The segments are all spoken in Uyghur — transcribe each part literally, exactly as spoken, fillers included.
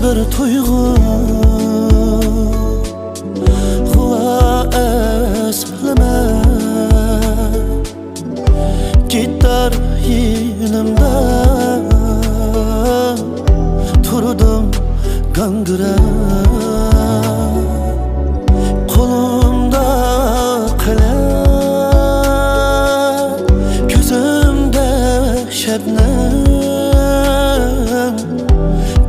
بىر تۇيغۇ، غۇۋا ئەسلىمە. گىتار يېنىمدا، تۇردۇم گاڭگىراپ. قولۇمدا قەلەم، كۆزۈمدە شەبنەم،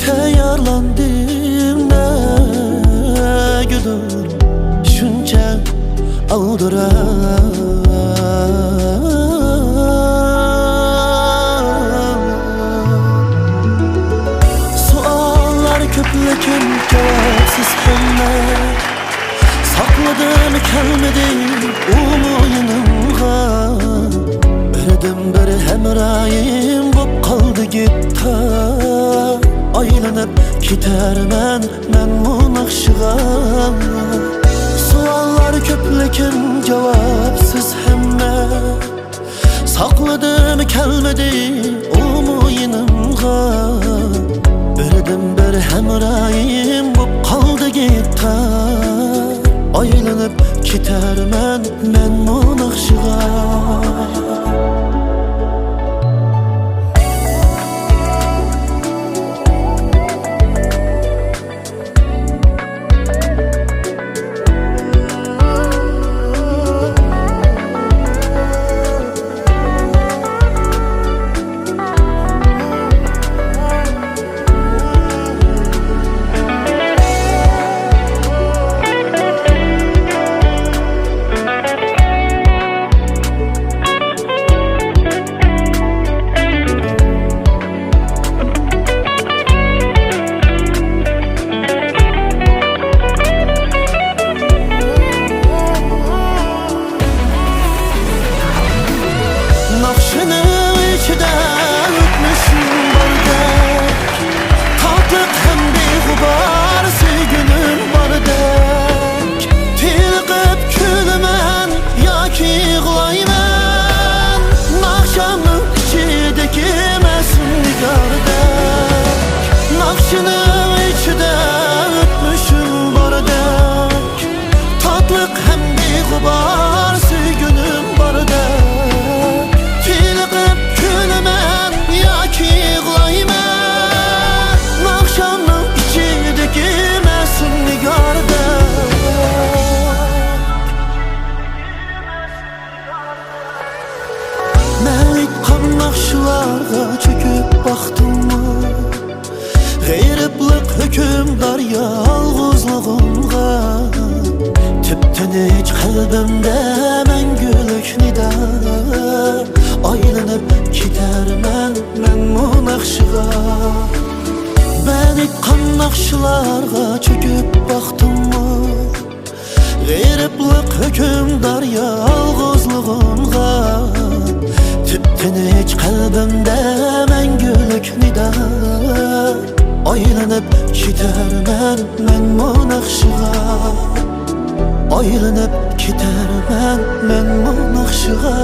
تەييارلاندىم نەگىدۇر شۇنچە ئالدىراپ. سوئاللار كۆپ، لېكىن جاۋابسىز ھەممە. ساقلىدىم، كەلمىدى ئۇمۇ يېنىمغا. بىردىنبىر ھەمراھىم بوپ قالدى گىتار. ئايلىنىپ كېتەرمەن مەنمۇ ناخشىغا. سوئاللار كۆپ، لېكىن جاۋابسىز ھەممە. ساقلىدىم، كەلمىدى ئۇمۇ يېنىمغا. بىردىنبىر ھەمراھىم بوپ قالدى گىتار. ئايلىنىپ كېتەرمەن مەنمۇ ناخشىغا. ناخشىنىڭ ئىچىدە ئۆتمۈشۈم باردەك، تاتلىق ھەم بىغۇبار سۆيگۈنۈم باردەك. تېلىقىپ كۈلىمەن ياكى يىغلايمەن، ناخشامنىڭ ئىچىدىكى مەسۇم نىگاردەك. ناخشىنىڭ ئىچىدە ئۆتمۈشۈم باردەك، تاتلىق ھەم بىغۇبار سۆيگۈنۈم باردەك. تېلىقىپ كۈلىمەن ياكى يىغلايمەن، ناخشامنىڭ ئىچىدىكى مەسۇم نىگاردەك. مەن ئېيتقان ناخشىلارغا چۆكۈپ باقتىڭمۇ؟ غېرىبلىق ھۆكۈمدار يالغۇزلۇغۇمغا، تىپتىنچ قەلبىمدە مەڭگۈلۈك نىدا. ئايلىنىپ كېتەرمەن مەنمۇ ناخشىغا. مەن ئېيتقان ناخشىلارغا چۆكۈپ باقتىڭمۇ؟ غېرىبلىق ھۆكۈمدار يالغۇزلۇغۇمغا، تىپتىنچ قەلبىمدە مەڭگۈلۈك نىدا. ئايلىنىپ كېتەرمەن مەنمۇ ناخشىغا. ئايلىنىپ كېتەرمەن مەنمۇ ناخشىغا.